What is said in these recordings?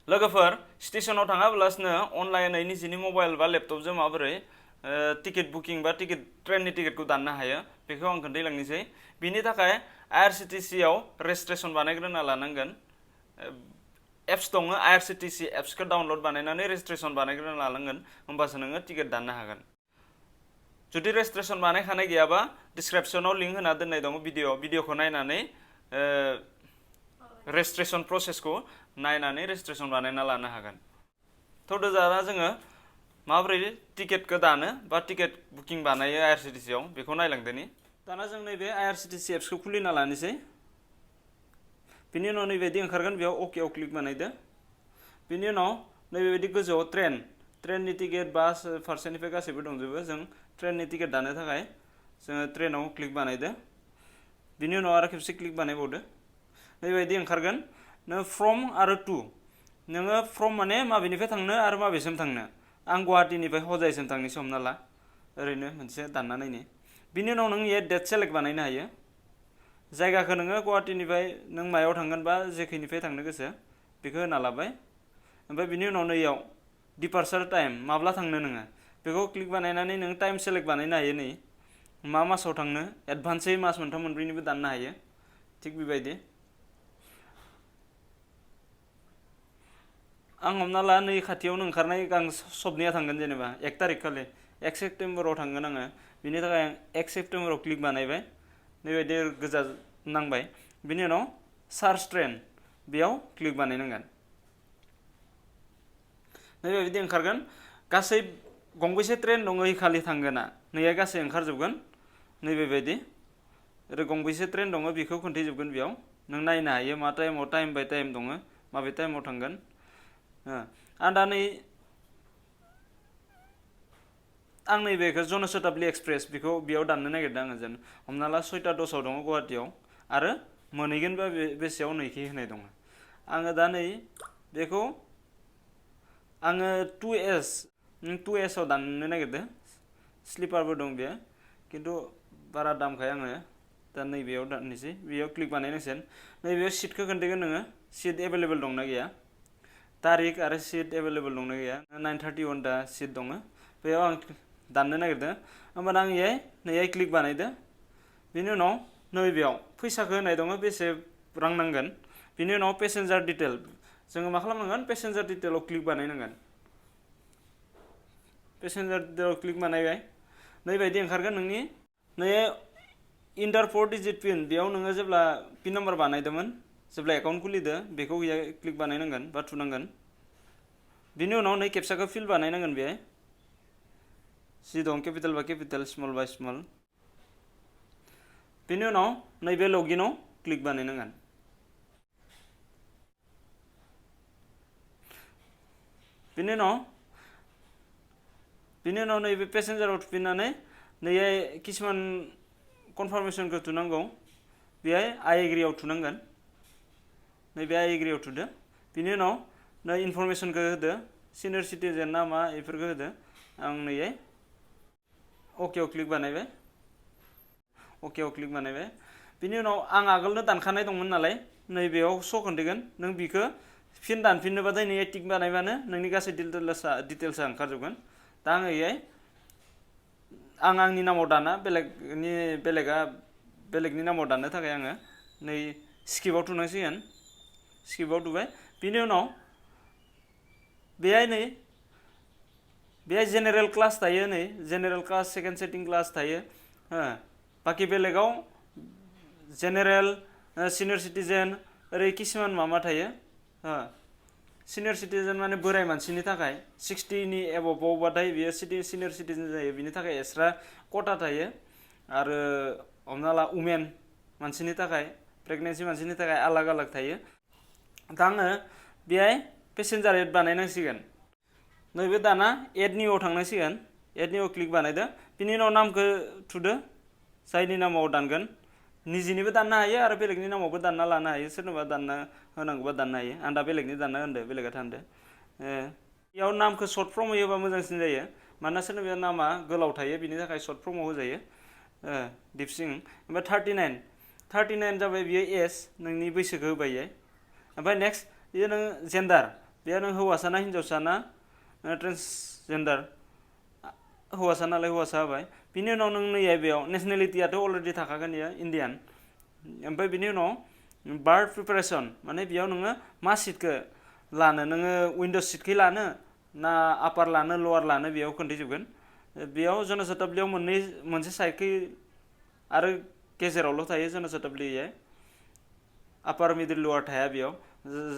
लोगोफोर स्टेशनाव थाङाब्लासिनो अनलाइनै निजिनि मबाइल बा लेपटपजों माबोरै टिकेट बुकिं बा ट्रेननि टिकेटखौ दाननो हायो बेखौ आं खोन्थालांनोसै। बिनि थाखाय IRCTC आव रेजिस्ट्रेसन बानायग्रोना लानांगोन। एप्स दङ IRCTC एप्सखौ डाउनलड बानायनानै रेजिस्ट्रेसन बानायग्रोना लानांगोन, होमबासो नोङो टिकेट दाननो हागोन। जुदि रेजिस्ट्रेसन बानायखानाय गैयाबा डिसक्रिपसनाव लिंक होना दोननाय दङ भिडिअखौ नायनानै रेजिस्ट्रेसन प्रसेसखौ नायनानै रेजिस्ट्रेसन बानायना लानो हागोन। थ' दाना जोङो माबोरै टिकेटखौ दानो बा टिकेट बुकिं बानायो IRCTC आव बेखौ नायलांदोनि। दाना जों नैबे IRCTC एप्सखौ खुलिना लानोसै। बिनि उनाव नैबायदि ओंखारगोन, बेयाव अकेआव क्लिक बानायदो। बिनि उनाव नैबेबायदि गोजौआव ट्रेननि टिकेट बास फारसेनिफ्राय गासैबो दंजोबो। जों ट्रेननि टिकेट दानो थाखाय जोङो ट्रेनाव क्लिक बानायदो। बिनि उनाव आरो खेबसे क्लिक बानायबावदो। नैबायदि ओंखारगोन। नों फ्रम आरो टु, नोङो फ्रम माने माबेनिफ्राय थांनो आरो माबेसिम थांनो। आं गुवाहाटीनिफ्राय हजाइसिम थांनोसै हमना ला, ओरैनो मोनसे दानना नायनि। बिनि उनाव नों डेट सेलेक्ट बानायनो हायो। जायगाखौ नोङो गुवाहाटीनिफ्राय नों मायाव थांगोन बा जेखैनिफ्राय थांनो गोसो बेखौ होना लाबाय। ओमफ्राय बिनि उनाव नैयाव डिपार्चार टाइम, माब्ला थांनो नोङो बेखौ क्लिक बानायनानै नों टाइम सेलेक्ट बानायनो हायो। नै मा मासाव थांनो, एडभान्सै मास मोनथाम मोनब्रैनिबो दाननो हायो। थिग बेबायदि आं हमना ला नै खाथियावनो ओंखारनाय आं सबनिया थांगोन, जेनेबा 1 तारिख खालि 1 सेप्तेम्बराव थांगोन आङो। बिनि थाखाय आं 1 सेप्तेम्बराव क्लिक बानायबाय। नैबायदि गोजा नांबाय। बिनि उनाव सार्च ट्रेन, बेयाव क्लिक बानायनांगोन। नैबायदि ओंखारगोन। गासै गंबेसे ट्रेन दङ खालि थांगोना, नैया गासै ओंखारजोबगोन। नैबेबायदि ओरै गंबेसे ट्रेन दङ बेखौ खोन्थाजोबगोन। बेयाव नों नायनो हायो मा टाइमाव टाइम बाय टाइम दङ, माबे टाइमाव थांगोन। आं दा आं नैबेखौ जनशताब्दी एक्सप्रेस बेखौ बेयाव दाननो नागिरदों आङो। जेन हमना ला 6:10 दङ गुवाहाटीयाव आरो मोनहैगोनबा बेसेयाव नैखि होनाय दङ। आङो दा नै बेखौ आङो 2S आव दाननो नागिरदों। स्लिपारबो दं बेयो, खिन्थु बारा दामखाय आङो दा नैबेयाव दाननोसै। बेयाव क्लिक बानायनांसिगोन। नैबेयाव सिटखौ खोन्थागोन नोङो, सिट एभेलेबल दंना गैया, तारिख आरो सिट एभेलेबल दंना गैया। 9:31 दा सिट दङ। बेयाव आं दाननो नागिरदों। होमबाना आं नैहाय क्लिक बानायदो। बिनि उनाव नैबेयाव फैसाखौ होनाय दङ, बेसे रां नांगोन। बिनि उनाव पेसेन्जार डिटेल, जोङो मा खालामनांगोन, पेसेन्जार डिटेलाव क्लिक बानायनांगोन। पेसेन्जार डिटेलाव क्लिक बानायबाय। नैबायदि ओंखारगोन नोंनि नै इन्टार 4 डिजिट पिन। बेयाव नोङो जेब्ला पिन नाम्बार बानायदोंमोन, जेब्ला एकाउन्ट खुलिदो, बेखौ क्लिक बानायनांगोन बा थुनांगोन। बिनि उनाव नै केपसाखौ फिल बानायनांगोन। बेहाय जि दं केपिटेल बा केपिटेल, स्मल बा स्मल। बिनि उनाव नैबे लगिनाव क्लिक बानायनांगोन। बिनि उनाव नैबे पेसेन्जाराव थुफिननानै नैहाय किसुमान कनफार्मेसनखौ थुनांगौ। बेहाय आइ एग्रियाव थुनांगोन। नैबे आइ एग्रियाव थुदो। बिनि उनाव नै इनफरमेसनखौ होदो, सिनियर सिटिजेन ना मा बेफोरखौ होदो। आं नैहाय अकेआव क्लिक बानायबाय। बिनि उनाव आं आगोलनो दानखानाय दंमोन नालाय नैबेयाव स' खोन्थागोन। नों बिखौ फिन दानफिननोबाथाय नैहाय टिक बानायबानो नोंनि गासै डिटेल्सआ ओंखारजोबगोन। दा आङो आं आंनि नामाव दाना, बेलेगनि नामाव दाननो थाखाय आङो नै स्किपआव थुनांसिगोन। स्किपआव थुबाय। बिनि उनाव बेहाय जेनेरेल क्लास थायो। नै general class, second setting class थायो। बाखि बेलेगाव जेनेरेल, सिनियर सिटिजेन ओरै किसुमान माबा थायो। सिनियर सिटिजेन माने बोराय मानसिनि थाखाय 60नि एबभबावबाथाय बियो सिनियर सिटिजेन जायो। बिनि थाखाय एक्सट्रा कटा थायो। आरो हमना ला उमेन मानसिनि थाखाय, प्रेगनेन्सि मानसिनि थाखाय आलाग आलाग थायो। दा आङो बेहाय पेसेन्जार एड बानायनांसिगोन। नैबे दाना एड निउआव थांनांसिगोन। एड निउआव क्लिक बानायदो। बिनि उनाव नामखौ थुदो, जायनि नामाव दानगोन। निजिनिबो दाननो हायो आरो बेलेगनि नामावबो दानना लानो हायो। सोरनोबा दानना होनांगौबा दाननो हायो। आं दा बेलेगनि दानना होनदो, बेलेगा थानदो। बेयाव नामखौ सर्ट फर्म होयोबा मोजांसिन जायो। मानोना सोरनिबा नामा गोलाव थायो, बिनि थाखाय सर्ट फर्माव होजायो। दिपसिं। ओमफ्राय 39 जाबाय बियो एज, नोंनि बैसोखौ होबाय। ओमफ्राय नेक्स्ट बियो नों जेन्डार, बेयाव नों हौवासाना हिन्जावसाना ट्रेन्सजेन्डार हौवासा नालाय हौवासा होबाय बिनि उनाव नों नैहाय बेयाव नेसनेलिटियाथ' अलरेडि थाखागोन इयो इण्डियान ओमफ्राय बिनि उनाव बार्थ प्रिपारेसन माने बेयाव नोङो मा सिटखौ लानो नोङो उइन्ड'ज सिटखौ लानो ना आपार लानो लवार लानो बेयाव खोन्थाजोबगोन बेयाव जनशताब्दियाव मोनसे साइडखै आरो गेजेरावल' थायो जनशताब्दिया आपार मिडिल लवार थाया बेयाव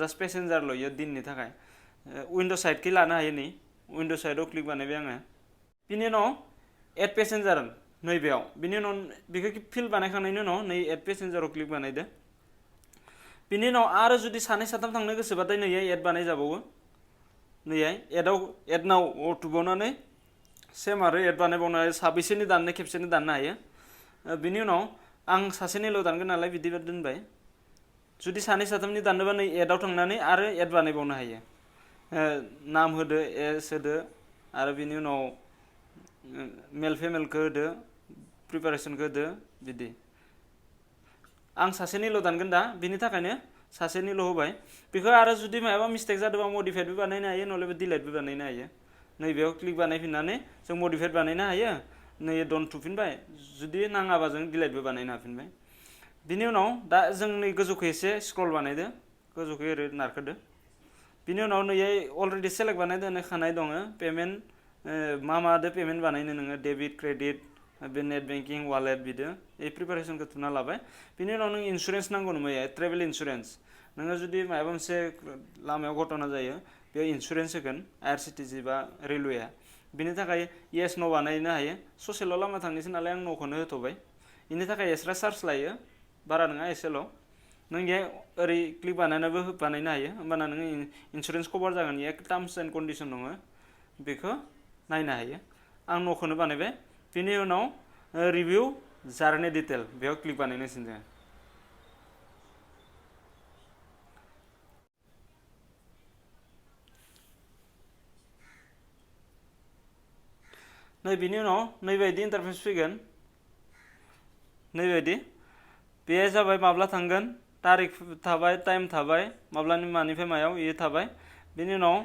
जास्ट पेसेन्जारल' इयो दिननि थाखाय उइन्ड' साइडखै लानो हायो नै उइन्ड' साइडआव क्लिक बानायबाय आङो बिनि उनाव एड पेसेन्जार नैबेयाव बिनि उनाव बेखौ फिल बानायखांनायनि उनाव नै एड पेसेन्जाराव क्लिक बानायदो बिनि उनाव आरो जुदि सानै साथाम थांनो गोसोबाथाय नैहाय एड बानाय जाबावो नैहाय एड नाव थुबावनानै सेम आरो एड बानायबावनो हायो साबैसेनि दाननो खेबसेनो दाननो हायो बिनि उनाव आं सासेनिल' दानगोन नालाय बिदि दोनबाय जुदि सानै साथामनि दाननोबा नै एडआव थांनानै आरो एड बानायबावनो हायो नाम होदो एस होदो आरो बिनि उनाव मेल फेमेलखौ होदो प्रिपारेसनखौ होदो बिदि आं सासेनिल' दानगोन दा बिनि थाखायनो सासेनिल' होबाय बेखौ आरो जुदि माबा मिस्टेक जादोंबा मडिफाइडबो बानायनो हायो नलेबा डिलाइटबो बानायनो हायो नैबेयाव क्लिक बानायफिननानै जों मडिफाइड बानायनो हायो नै डन थुफिनबाय जुदि नाङाबा जों डिलाइटबो बानायनो हाफिनबाय बिनि उनाव दा जों नै गोजौखौ एसे स्क्रल बानायदो गोजौखौ ओरै नारखोदो बिनि उनाव नैहाय अलरेडि सेलेक्ट बानायदो खानाय दङ पेमेन्ट मा मादो पेमेन्ट बानायनो नोङो डेबिट क्रेडिट बे नेट बेंकिं वालेट बिदो ए प्रिपारेसनखौ थुना लाबाय बिनि उनाव नों इन्सुरेन्स नांगौ नोङो ट्रेभेल इन्सुरेन्स नोङो जुदि माबा मोनसे लामायाव घटना जायो बेयाव इन्सुरेन्स होगोन IRCTC बा रेलवेआ बिनि थाखाय येस न' बानायनो हायो ससेल' लामा थांनोसै नालाय आं न'खौनो होथ'बाय बेनि थाखाय एक्सट्रा चार्ज लायो बारा नङा एसेल' नों बेहाय ओरै क्लिक बानायनाबो बानायनो हायो होमबाना नोङो इन्सुरेन्स कभार जागोन इयो टार्म्स एन्ड कन्डिसन दङ बेखौ नायनो हायो आं न'खौनो बानायबाय बिनि उनाव रिभिउ जार्नि डिटेल बेयाव क्लिक बानायनोसै जोङो नै बिनि उनाव नैबायदि इन्टारफेस फैगोन नैबायदि बे जाबाय माब्ला थांगोन तारिख थाबाय टाइम थाबाय माब्लानि मानिफ्राय मायाव इयो थाबाय बिनि उनाव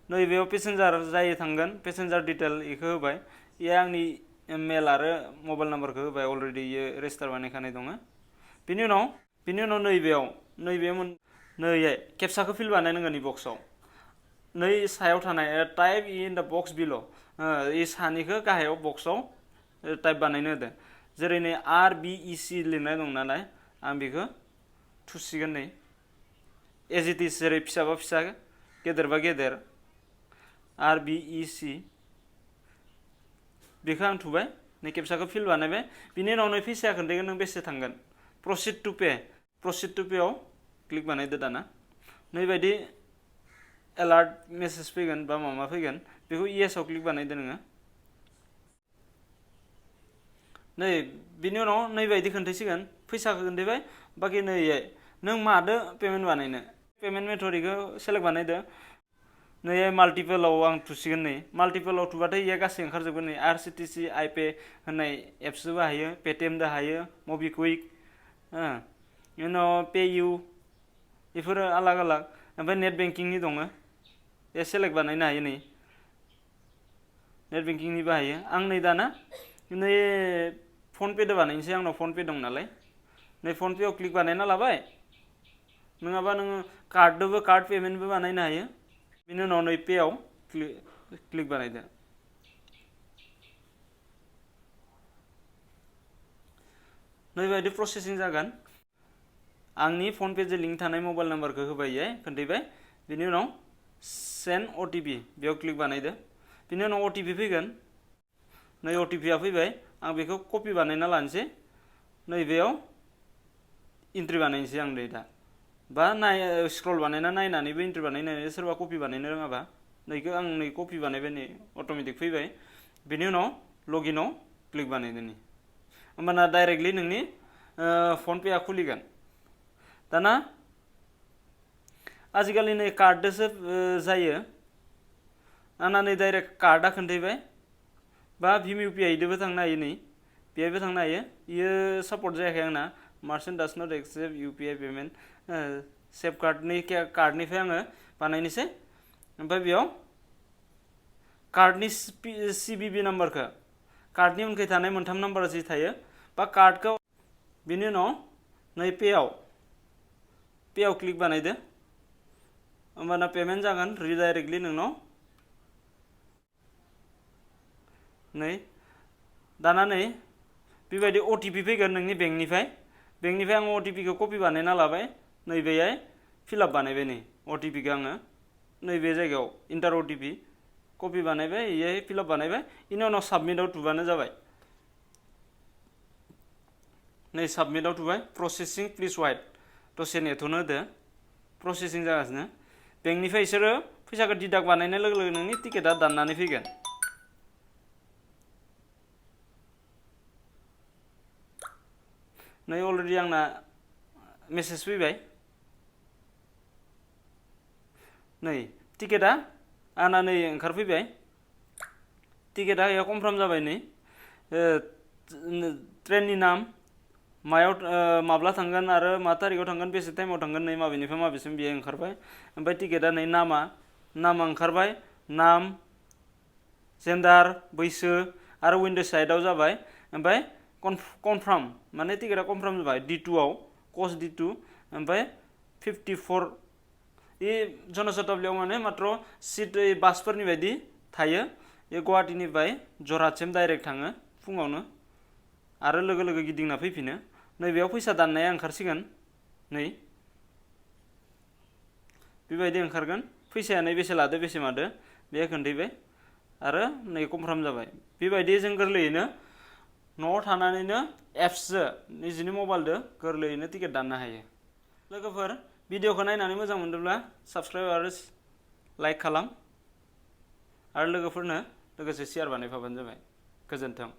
नैबेयाव पेसेन्जार जाय थांगोन पेसेन्जार डिटेल इखौ होबाय इयो आंनि मेल आरो मबाइल नाम्बारखौ होबाय अलरेडि इयो रेजिस्टार बानायखानाय दङ बिनि उनाव नैबेयाव नै केपसाखौ फिल बानायनांगोन इ बक्सआव नै सायाव थानाय टाइप इन दा बक्स बिल' इ सानिखौ गाहायाव बक्सआव टाइप बानायनो होदो जेरै नै RBEC लिरनाय दं नालाय आं बेखौ थुसिगोन नै एज इट इज जेरै फिसाबा फिसा गेदेरबा गेदेर RBEC बेखौ आं थुबाय नै केपसाखौ फिल बानायबाय बिनि उनाव नै फैसाया खोन्थागोन नों बेसे थांगोन प्रसिड टु पेआव क्लिक बानायदो दाना नैबायदि एलार्ट मेसेज फैगोन बा माबा फैगोन बेखौ येसआव क्लिक बानायदो नोङो नै बिनि उनाव नैबायदि खोन्थासिगोन फैसाखौ खोन्थाबाय बाखि नैहाय नों मादो पेमेन्ट बानायनो पेमेन्ट मेथडखौ सेलेक्ट बानायदो नैहाय माल्टिपोलाव आं थुसिगोन नै माल्टिपोलाव थुबाथाय इयो गासै ओंखारजोबगोन नै IRCTC आइपे होननाय एप्सजोंबो हायो पेटिएमजों हायो मबिक्वुइक उनाव पेइउ बेफोरो आलाग आलाग ओमफ्राय नेट बेंकिंनि दङ बे सेलेक्ट बानायनो हायो नै नेट बेंकिंनिबो हायो आं नै दाना नै फनपेदो बानायनोसै आंनाव फनपे दं नालाय नै फनपेआव क्लिक बानायना लाबाय नङाबा नोङो कार्डजोंबो कार्ड पेमेन्टबो बानायनो हायो बिनि उनाव नै पेआव क्लिक बानायदो नैबायदि प्रसेसिं जागोन आंनि फनपेजों लिंक थानाय मबाइल नाम्बारखौ होबाय खोन्थाबाय बिनि उनाव सेन्ड OTP बेयाव क्लिक बानायदो बिनि उनाव OTP फैगोन नै OTPआ फैबाय आं बेखौ कपि बानायना लानोसै नैबेयाव एन्ट्रि बानायनोसै आं दा बा स्क्रल बानायना नायनानैबो एन्ट्रि बानायनो हायो सोरबा कपि बानायनो रोङाबा नैखौ आं नै कपि बानायबाय नै अट'मेटिक फैबाय बिनि उनाव लगिनाव क्लिक बानायदो नै होमबाना डाइरेक्टलि नोंनि फनपेआ खुलिगोन दाना आजिखालि नै कार्डजोंसो जायो आंना नै डाइरेक्ट कार्डआ खोन्थाबाय बा भीम UPI दोबो थांनो हायो नै बेहायबो थांनो हायो इयो सापर्ट जायाखै आंना merchant does not accept UPI payment safe कार्डनिफ्राय आङो बानायनोसै ओमफ्राय बेयाव कार्डनि CVV नाम्बारखौ कार्डनि उनखै थानाय मोनथाम नाम्बारा जि थायो बा कार्डखौ बिनि उनाव नै पेआव क्लिक बानायदो होमबाना पेमेन्ट जागोन रिडाइरेक्टलि नोंनाव नै दाना नै बेबायदि OTP फैगोन नोंनि बेंकनिफ्राय आं OTP खौ कपि बानायना लाबाय नैबेहाय फिलआप बानायबाय नै OTP खौ आङो नैबे जायगायाव इन्टार OTP कपि बानायबाय इयाय फिलआप बानायबाय इनि उनाव साबमिटआव थुबानो जाबाय नै साबमिटआव थुबाय प्रसेसिं प्लिज वाइट दसे नेथ'नो होदो प्रसेसिं जागासिनो बेंकनिफ्राय बिसोरो फैसाखौ डिडाक्ट बानायनाय लोगो लोगो नोंनि टिकेटआ दाननानै फैगोन नै अलरेडि आंना मेसेज फैबाय नै टिकेटआ आंना नै ओंखारफैबाय टिकेटआ कनफार्म जाबाय नै ट्रेननि नाम मायाव माब्ला थांगोन आरो मा तारिखआव थांगोन बेसे टाइमाव थांगोन नै माबेनिफ्राय माबेसिम बेयो ओंखारबाय ओमफ्राय टिकेटआ नै नामा ओंखारबाय नाम जेन्डार बैसो आरो विन्डो साइडआव जाबाय ओमफ्राय कनफार्म माने टिकेटआ कनफार्म जाबाय D2 आव कस्ट D2 ओमफ्राय 54 इ जनशताब्दियाव माने मात्र सिट बासफोरनि बायदि थायो बे गुवाहाटीनिफ्राय जरहाटसिम डाइरेक्ट थाङो फुङावनो आरो लोगो लोगो गिदिंना फैफिनो नैबेयाव फैसा दाननाया ओंखारसिगोन नै बेबायदि ओंखारगोन फैसाया नै बेसे लादो बेसे मादो बे खोन्थैबाय आरो नै कनफार्म जाबाय बेबायदि जों गोरलैयैनो न'आव थानानैनो एप्सजों निजिनि मबाइलजों गोरलैयैनो टिकेट दाननो हायो लोगोफोर भिडिअखौ नायनानै मोजां मोनदोंब्ला साबस्क्राइब आरो लाइक खालाम आरो लोगोफोरनो लोगोसे शेयार बानायफाबानो जाबाय गोजोन्थों